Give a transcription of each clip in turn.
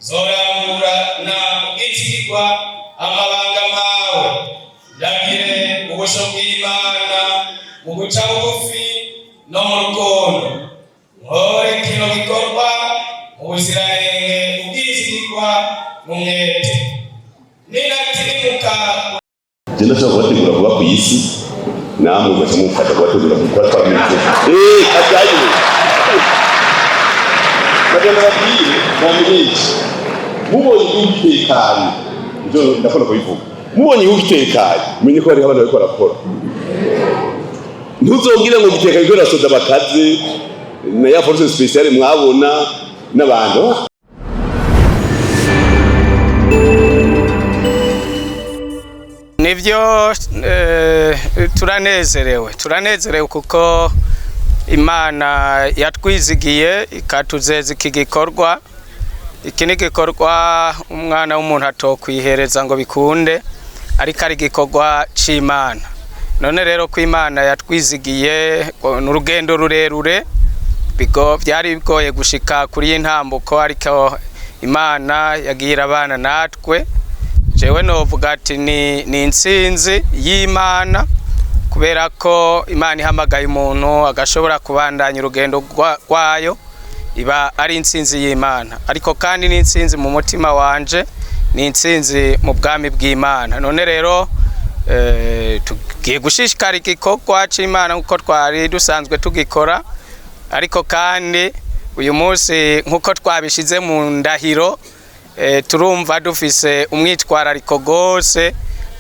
Zorangura na ubwizigirwa amabanga mawe, ndagire ubusho bw'Imana mu guca bugufi no mu rukundo, nkore kino gikorwa mu buziranenge, ubwizigirwa n'umwete, ninatirimuka. Je ndashobora kubategura kuba ku isi, namwe mugaca mumfasha kubategura kubatwara mu ijuru. Ajyayo bagenda babwire bamenyeshe. Mubonye igihugu gitekanye, ivyo ndakunda kubivuga, mubonye igihugu gitekanye, mumenye ko hariho abantu bariko barakora. Ntuzongere ngo gitekanye kubera soda bakaze na ya force spéciale mwabona n'abantu. Nibyo, turanezerewe, turanezerewe kuko Imana yatwizigiye ikatuzeza iki gikorwa. Iki ni igikorwa umwana w'umuntu atokwihereza ngo bikunde, ariko ari igikorwa c'Imana. None rero ko Imana yatwizigiye, ni urugendo rurerure, bigo byari bigoye gushika kuri iyi ntambuko, ariko Imana yagiye irabana natwe. Jewe novuga ati ni intsinzi y'Imana, kubera ko Imana ihamagaye umuntu agashobora kubandanya urugendo rwayo, iba ari intsinzi y'Imana. Ariko kandi ni intsinzi mu mutima wanje, ni intsinzi mu bwami bw'Imana. None rero tugiye gushishikara igikorwa c'Imana nk'uko twari dusanzwe tugikora, ariko kandi uyu munsi, nk'uko twabishize mu ndahiro, turumva dufise umwitwarariko gose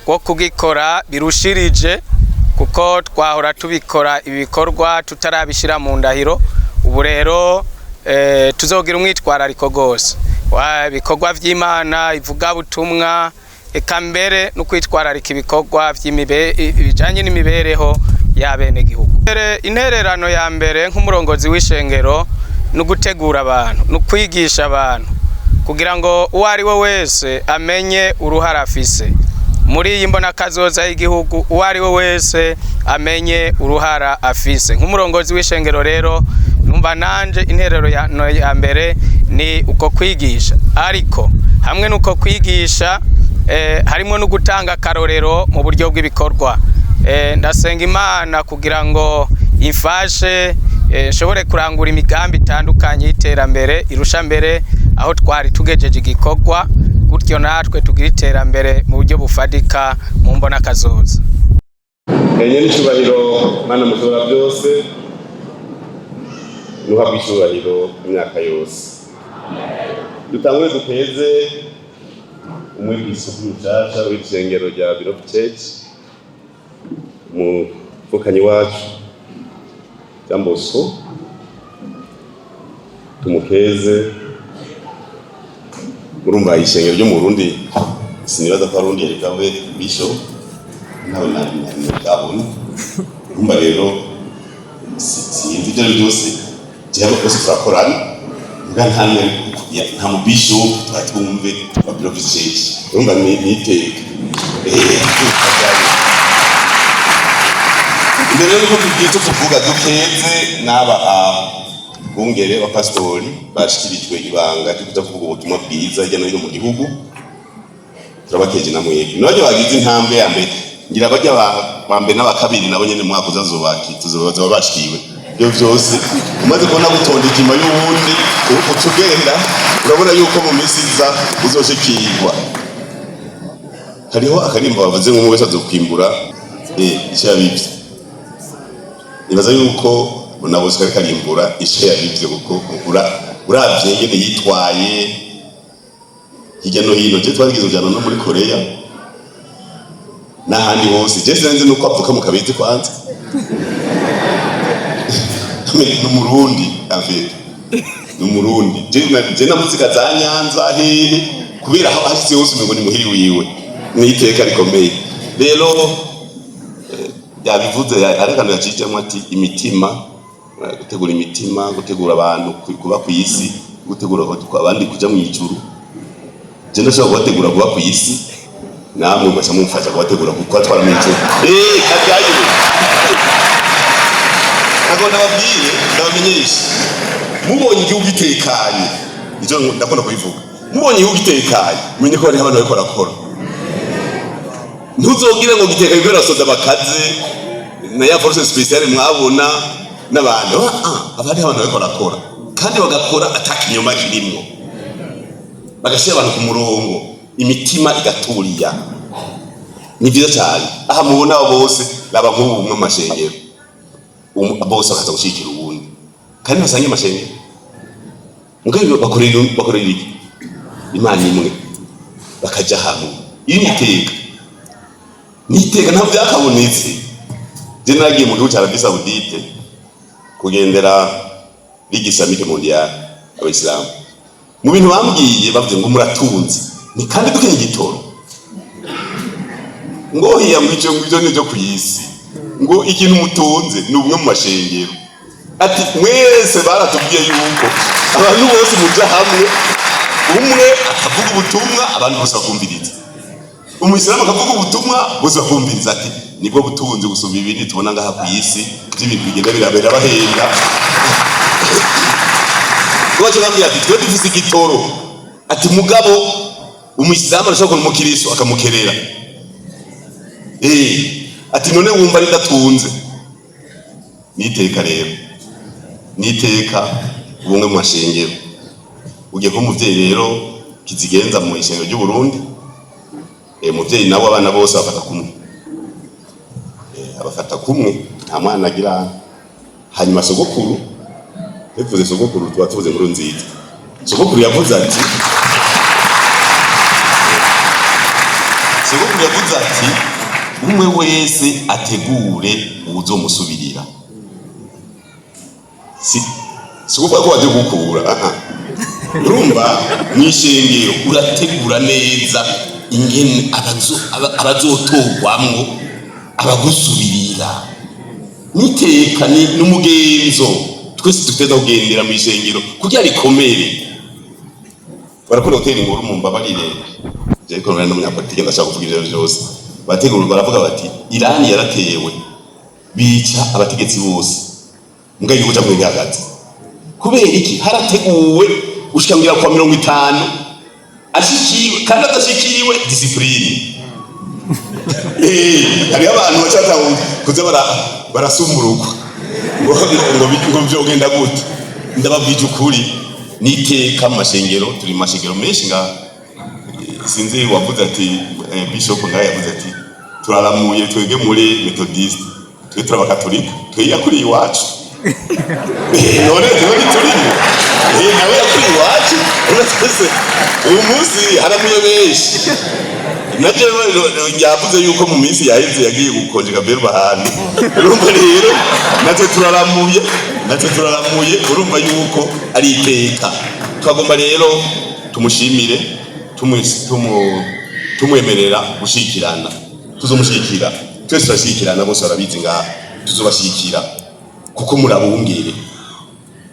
wo kugikora birushirije, kuko twahora tubikora ibikorwa tutarabishira mu ndahiro. Ubu rero tuzogira umwitwarariko gose wa ibikorwa vy'Imana, ivugabutumwa, eka mbere no kwitwararika ibikorwa bijanye n'imibereho y'abenegihugu. Intererano ya mbere nk'umurongozi w'ishengero ni ugutegura abantu, ni ukwigisha abantu kugira ngo uwo ari we wese amenye uruhara afise muri iyi mbonakazoza y'igihugu, uwo ari we wese amenye uruhara afise. Nk'umurongozi w'ishengero rero, numva nanje interero ya, no ya mbere ni uko kwigisha, ariko hamwe n'uko kwigisha harimo no gutanga akarorero mu buryo bw'ibikorwa. Ndasenga Imana kugira ngo imfashe nshobore kurangura imigambi itandukanye y'iterambere irusha mbere aho twari tugejeje igikorwa, gutyo natwe tugira iterambere mu buryo bufatika mu mbonakazoza. Enye n'icyubahiro, Mana mushobora byose, nuhabwa icyubahiro imyaka yose. Dutangure duteze umwepiskopi mushasha w'isengero rya Beloved Church, umuvukanyi wacu Jean Bosco, tumukeze. Murumva ishengero ryo mu Burundi, sinibaza ko arundi yari bwawe bishop, ntawe nabona. Urumva rero sinzi, ibyo ari byose jewe bose turakorana, mbwa nta mu bishop twari twumve wa Beloved Church. Urumva ni iteka. Mbere yuko tugiye icyo tuvuga, dukeze n'aba bungere b'abapasitori bashikirijwe ibanga ryo kuja kuvuga ubutumwa bwiza hirya no hino mu gihugu. Turabakeje na mwebwe nabajya bagize intambwe ya mbere. Ngira bajya ba mbere n'aba kabiri nabo nyene mu mwaka uza tuzoba bashikiwe. Ibyo vyose umaze kubona gutonda ijima y'uwundi uca ugenda, urabona yuko mu minsi iza uzoshikirwa. Hariho akarimbo bavuze ngo umwe wese azokwimbura ico yabivye. Nibaza yuko nabo kari karimbura ico yabivye, kuko uravye ingene yitwaye hirya no hino. Je twarigeze kujana no muri Korea n'ahandi hose. Je sinzi nuko avuka mu Kabezi kwanza, ni Umurundi en fait, ni Umurundi. Je na muzika za Nyanza hehe, kubera aho hashitse hose umengo ni muhiri wiwe. Ni iteka rikomeye rero. Yabivuze, hari akantu yacijemo ati imitima, gutegura imitima, gutegura abantu kuba ku isi, gutegura abandi kuja mu ijuru. Je ndashobora kubategura kuba ku isi, namwe mugaca mumfasha kubategura kubatwara mu ijuru. Kajyayo ntabwo ndababwire, ndabamenyeshe. Mubonye igihugu gitekanye, ivyo ndakunda kubivuga. Mubonye igihugu gitekanye, mumenye ko hariho abantu bariko barakora. Ntuzogire ngo gitekanye kubera abasoda bakaze na ya force spéciale mwabona n'abantu. Haba hariho abantu bariko barakora, kandi bagakora ata kinyoma kirimwo, bagashyira abantu ku murongo, imitima igaturiya. Ni byiza cyane. Aha mubona abo bose baba nk'ubu bumwe mu mashengero, bose bakaza gushyigikira uwundi, kandi basangiye amashengero. Mugabo bakorera iki? Imana imwe, bakaja hamwe. Iri ni iteka, ni iteka, ntabwo byakabonetse. Je naragiye mu gihugu cya Arabie Saoudite kugendera Ligue Islamique Mondiale, abayisilamu. Mu bintu bambwiye, bavuze ngo muratunze ni kandi dukenye igitoro, ngo hiya, ngo icyo, ngo ivyo nivyo ku isi, ngo ikintu mutunze ni ubumwe mu mashengero. Ati mwese baratubwiye yuko abantu bose muja hamwe, umwe akavuga ubutumwa, abantu bose bakumviriza, umuyisilamu akavuga ubutumwa, bose bakumviriza. Ati nibwo butunzi gusumba ibindi tubona ngaha ku isi by'ibintu bigenda birabera bahenda. Baca bambwira ati twe dufise igitoro, ati mugabo umuyisilamu arashobora kubona umukiristo akamukerera. Ati none wumva ari ndatunze. Niteka rero, niteka ubumwe mu mashengero. Ugiye kuba umuvyeyi rero kizigenza mu ishengero ry'u Burundi. Umuvyeyi nawe abana bose bafata kumwe, abafata kumwe, nta mwana agira. Hanyuma sogokuru, tuvuze sogokuru tuba tuvuze inkuru nziza. Sogokuru yavuze ati, sogokuru yavuze ati umwe wese ategure uwuzomusubirira. Si ukuvuga ko waje gukura aha. Urumva mw'ishengero urategura neza ingene abazotorwamwo abagusubirira. Niteka ni n'umugenzo twese duteza kugendera mw'ishengero kugira rikomere. Barakunda gutera inkuru, mu mbabarire, je ariko nari n'umunyapolitike, ndashaka kuvuga ivyo vyose. Bategura, baravuga bati Irani yaratewe, bica abategetsi bose, mbwa igihugu camwe gihagaze. Kubera iki? Harateguwe gushika ngira kwa 50 ashikiwe, kandi adashikiwe discipline. Hariho abantu bacata kuza barasumurukwa ngo vyogenda gute. Ndababwije ukuri, niteka mu mashengero. Turi mu mashengero menshi ngaha. Sinzi wavuze ati bishop ngaha yavuze ati turaramuye twebwe muri Méthodiste, twe turabakatolika, twe yakuriye iwacu. None twebwe ntiturimo? Nawe yakuriye iwacu. Urumva twese uyu munsi haramuye benshi. Navyo yavuze yuko mu minsi yaheze yagiye gukonjega verbe ahantu. Urumva rero natwe turaramuye, natwe turaramuye. Urumva yuko ari iteka. Twagomba rero tumushimire, tumwemerera gushikirana. Tuzomushigikira twese, turashigikirana, bose barabizi ngaha. Tuzobashigikira kuko murabungere.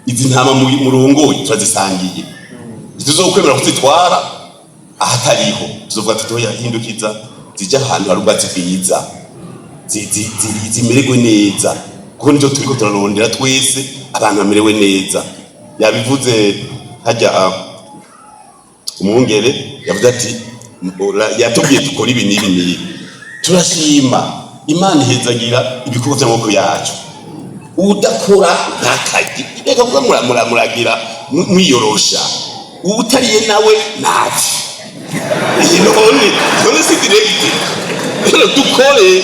Izi ntama murongoye turazisangiye, ntituzokwemera kuzitwara ahatariho. Tuzovuga tuti oya, hindukiza zijya ahantu hari ubwatsi bwiza, zimererwe neza, kuko nivyo turiko turarondera twese, abantu bamerewe neza. Yabivuze hajya umwungere yavuze ati yatubwiye dukora ibi n'ibi n'ibi. Turashima Imana ihezagira ibikorwa by'amaboko yacu. Udakora ntakarye. Reka kuba muragira mwiyorosha. Utariye nawe ntapfe. None si direct? Rero dukore.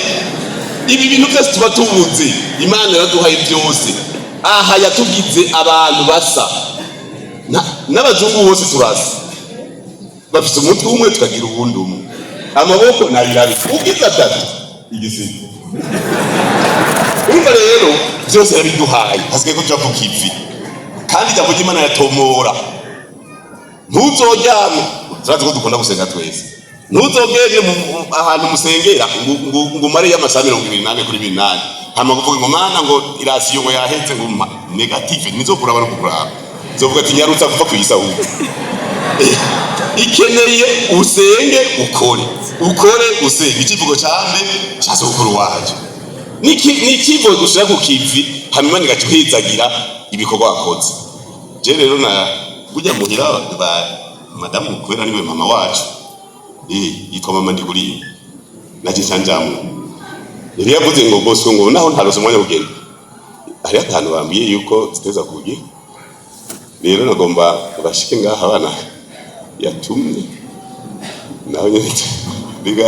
Ibi bintu byose tuba tubuze, Imana yaraduhaye byose. Aha yatugize abantu basa n'abazungu bose turasa, bafite umutwe umwe, tukagira uwundi umwe, amaboko ni abiri abiri, ugize atatu igisiga. Urumva rero byose yarabiduhaye, hasigaye ko tuja ku kivi. Kandi ijambo ry'Imana yatomora: ntuzoryame. Turazi ko dukunda gusenga twese. Ntuzogende ahantu musengera ngo umare y'amasaha 24 kuri 24, hama kuvuga ngo mana, ngo irasiyo ngo yahetse, ngo mpa négative. Nizokuraba no kukuraba, nzovuga ati nyarutsa kuva kw'isi. Ahubwo ikeneye usenge, ukore, ukore usenge. Ikivugo cande ca sogokuru wanje ni ikivugo gushira ku kivi, hanyuma igaca ibikorwa wakoze. Je rero na burya muhira Madamu, kubera niwe mama wacu, yitwa mama Ndiguriye, naje ncanjamwe. Yari yavuze ngo bose ngo naho ntarose umwanya wo kugenda, hariho akantu bambwiye yuko ziteza kugira. Rero nagomba bashike ngaha abana yatumye, naho nyene biga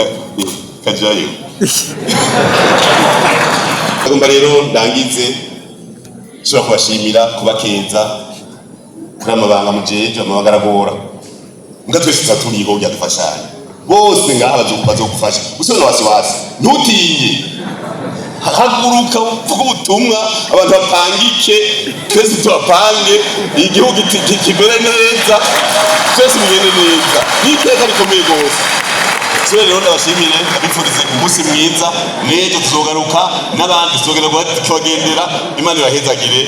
kajayo. Agomba rero ndangize nshobora kubashimira, kubakeza kuri amabanga mujeje. Amabanga aragora, mbwa twese tuza turiho kugira dufashanye. Bose ngaha bazogufasha. Usibye na wasiwasi, ntutinye, haguruka uvuge ubutumwa, abantu bapangike, twese tubapange, igihugu kimere neza, twese bigende neza. Ni iteka rikomeye rwose. Sore rero ndabashimire, ndabifurize umunsi mwiza. N'ejo tuzogaruka n'abandi, tuzogenda kubagendera. Imana ibahezagire.